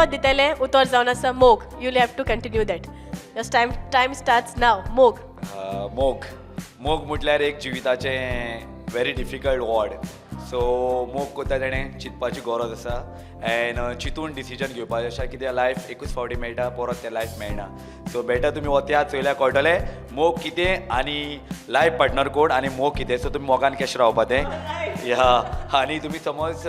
उतर दितले उतर जावन आसा मोग. You have to continue that. Your time starts now. मोग. मोग. मोग म्हटल्यार एक जिविताचें व्हेरी डिफिकल्ट वर्ड. सो मोग करता तेणें चिंतपाची गरज आसा एंड चिंतून डिसिजन घेवपाचें आसा, कित्याक लायफ एकूच फावटी मेळटा, परत तें लायफ मेळना. सो बेटर तुमी हो तियात्र चोयल्यार कळटलें मोग कितें आनी लायफ पार्टनर कोण आनी मोग कितें. सो तुमी मोगान कशें रावपा तें ह्या. आनी तुमी समज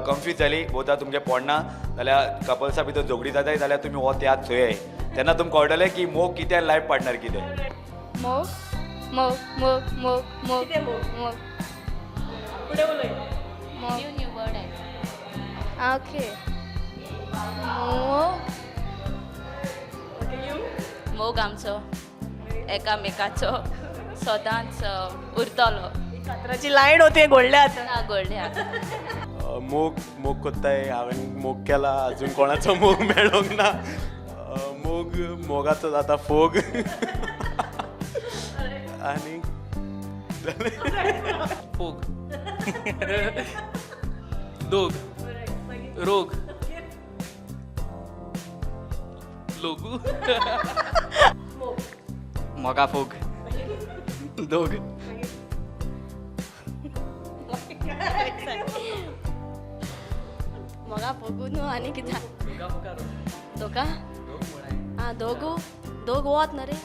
कन्फ्यूज जाली, बोथा तुमचें पडना जाल्यार, कपल्सा भितर झगडी जाताय जाल्यार, तुमी हो तियात्र चोयाय, तेन्ना तुमकां कळटलें की मोग कितें आनी लायफ पार्टनर कितें. मोग, मोग, मोग, मोग, मोग. कितें मोग? मोग. फुडें उलय. मोग. न्यू न्यू वर्ड आहे. ओके, मोग. Okay, you. मोग आमचो एकामेकाचो सदांच उरतलो. कातराची लायन होती घोडल्या आतां. ना गोडल्या. मोग, मोग कोत्ताय. हांवें मोग केला, अजून कोणाचो मोग मेळोंक ना. मोग, मोगाचो जाता फोग आनी फोग, दोग, रोग, लोगू. मोगा, फोग, दोग. मोगा, फोगू न्हू. आनी कितें? दोगा, आं, दोगू, दोग वत न्हू रे.